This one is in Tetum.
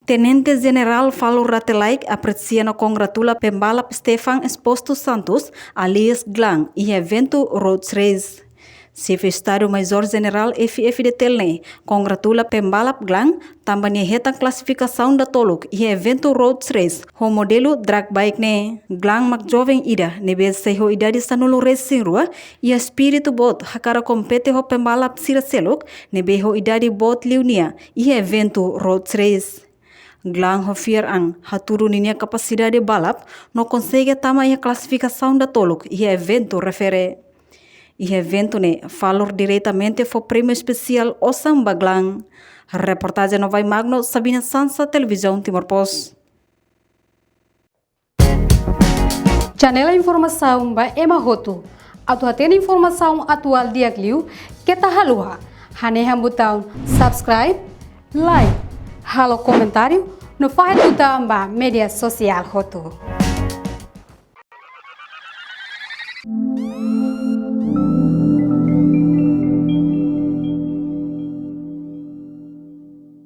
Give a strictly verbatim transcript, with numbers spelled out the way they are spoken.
Tenente Jenerál Falur Rate Laek apresia no kongratula pembalap Stefan Exposto Santos, alias Glang, iha eventu Road Race. Xefe Estadu Maiór Jenerál F F D T L ne'e kongratula pembalap Glang tanba nia hetan klasifikasaun datoluk iha eventu Road Race ho modelu drag bike ne'e. Glang mak joven ida ne'ebé sei ho idade sanulu-resin-rua, iha espíritu boot hakarak kompete ho pembalap sira seluk ne'ebé ho idade boot liu nia iha eventu Road Race. Glang ho fiar an hatudu ninia kapasidade balap no konsege tama iha klasifikasaun datoluk iha eventu refere. Iha eventu ne'e Falur diretamente fó prémiu espesiál osan ba Glang. Reportajen Novai Magno, Sabina Sansa, Televizaun Timor Post. Janela informasaun ba ema hotu. Atu hatene informasaun atuál di'ak liu, keta haluha hanehan butaun subscribe, like, halo komentáriu no fahe tutan ba média sosiál hotu.